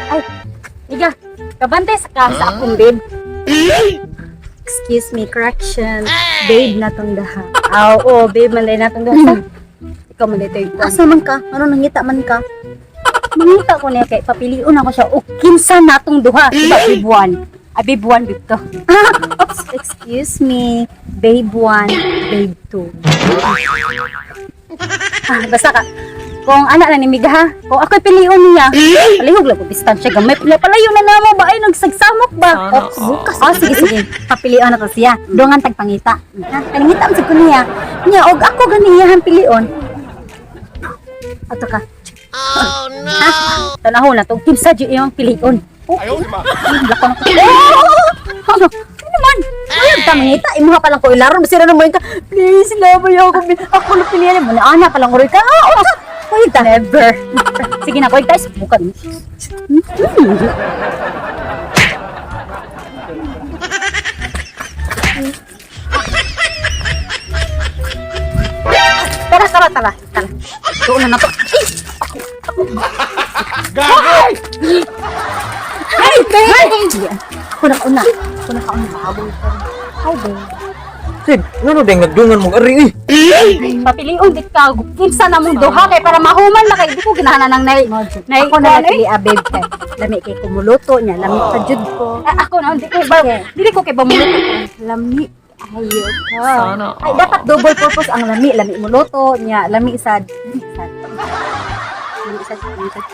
Ay, Iga, kabantay sa ka sa akong babe. Excuse me, correction. Babe na tong daha. Ah, oo, babe man na tong daha. Ikaw man dito yung Asa man ka? Ano nangita man ka? Mangita ko niya kay papilion ako siya o kinsa natong duha. Diba, babe one. Ah, babe one, babe two. Oops, excuse me. Babe 1, babe 2. Ah, basta ka. Kung anak na ni Miga ha, kung ako'y pilion niya, palihog lang ko distansya gamay. Palayo na namo ba ay nagsagsamok ba? Sana Oops, all. bukas. Oh, sige, sige. Papilion na to siya. Dungan tagpangita. Ha? Paningita man sad ko niya. Niya, og ako ganiyahan pilion. Ato ka. Oh no. Tanaw na to, kinsa jud iyong pilion. Ayaw, lima. Lako na ko. Oh! Ano? Ano man? Ayun, ta mangita. Imuha pa lang ko ilaron. Basira na mo ka. Please, love ako. Ako na pilihan mo. Ana pa lang uroy ka. Ah, oh, Uy, ta. Never. Sige na, koy guys, bukan. Tara, tara, tara, tara. Doon na na to. Ay! Gago! Ay, babe! Ako na kauna. Ako na kauna. Hi, babe. Sid, ngano ding nagdungan mong ari eh? Papilion dit ka. Kinsa na mong duha kay para mahuman na kay di ko ganahan nang nay. Nay, Ako na kuwan, eh. pili ah, babe kay. Lami kay kumuluto niya. Lami pa jud ko. Ah, ako na, di ko ba, dili ko kay bamuluto. Lami ayo ka. Sana Ay, all. dapat double purpose ang lami. Lami muluto niya. Lami sad. Lami sad. Lami sad. Lami sad.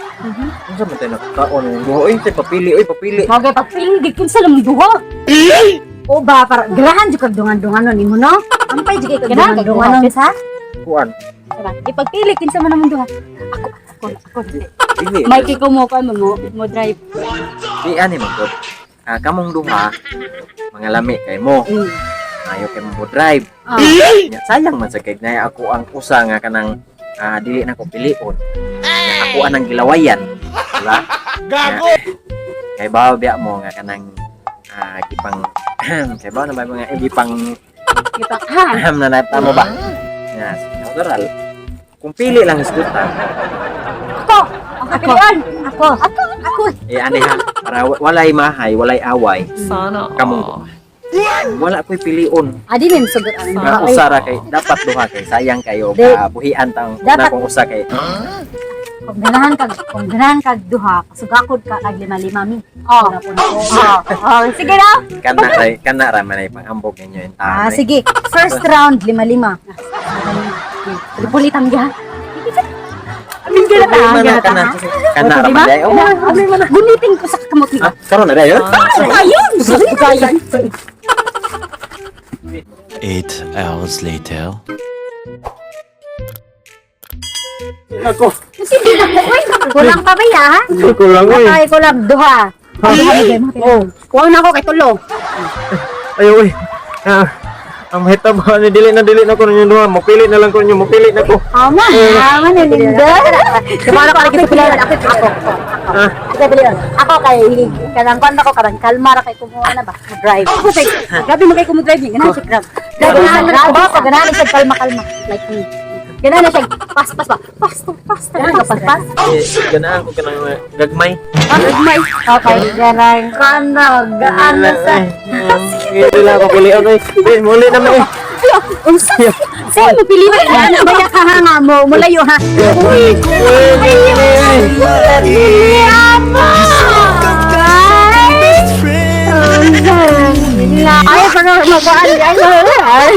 Unsa man tayo nakakaon ng duha oy? Say papili oy, papili. Mao kay pagpili gid kinsa na mong duha. O ba, para ganahan jud kag dungan-dunganon nimo no? Ampay jud kay kag Ganahan kag dungan-dunganon sa? Kuan. Diba? Ipagpili kinsa man namong duha. Ako, ako, ako. Dili. May kay ko mo ko mo mo drive. Di ani man gud. Ah, kamong duha mga lami kay mo. Ayo kay mo drive. Ah. Nya, sayang man sa kay na ako ang usa nga kanang dili na ko pilion. Nya, ako anang gilawayan, diba? Gago! Kay bawo biya mo nga kanang gipang kay bawo na ba mga gipang Kita ha. ahem na na mo ba? Nga, natural. Kung pili lang isgutan, Ako, ang kapilian. Ako. Ako. Ako. eh ani ha, para walay mahay, walay away, Sana kamong all. duha. Wala ko'y pilion. Adi nin sugot ang Nga duha. Oy, usa ra kay dapat duha kay sayang kayo Di. buhian tang Dapat- na kung usa kay kung ganahan kag duha, kasugakod ka kag lima-lima mi. Oh. Wala po na ko. Oh, oh, sige na. kana ra man ay pangambog ninyo in Ah, taon. eh. sige. First round, lima-lima. Pulitan gyud. Amin gyud ta. Problema na kana kana ra man day. Oh, Problema na. Gunitin ko sa kamot ni. ah, karon na dayon. Ayun. Ayun. 8 hours later. Ako, Sige na ko. Uy, kulang pa ba ya? kulang oy. Ay, kulang duha. Duha bigay mo. Oh, kuwang na ako kay tulo. Ayo oy. Ah, ang mahitabo ni dili na ko ninyo duha, mopili na lang ko ninyo, mopili na ko. Ama, ama na linda. Kumara ka lagi sa pilihan. Ako, ako, ako. Ah, Ako pilihan. Ako kay kanang kwan ako kanang kalma ra kay kumuha na ba? Drive. Ako kay grabe mo kay kumo-drive ni. Ganahan siya grab. Grabe na grabe ako ganahan siya kalma kalma Like me. Ganahan na siya pas pas ba. Pas to pas to. Ganahan ka pas pas. eh, ganaan ko kanang gagmay. Gagmay. Okay, ganang kanang gaano sa Dili lang ako pilion oy. Eh, muli na mo. Unsa? Sa mo pili ba? Ano ba ya ka ha nga mo mulayo ha? Uy, Ay, parang magaan ay.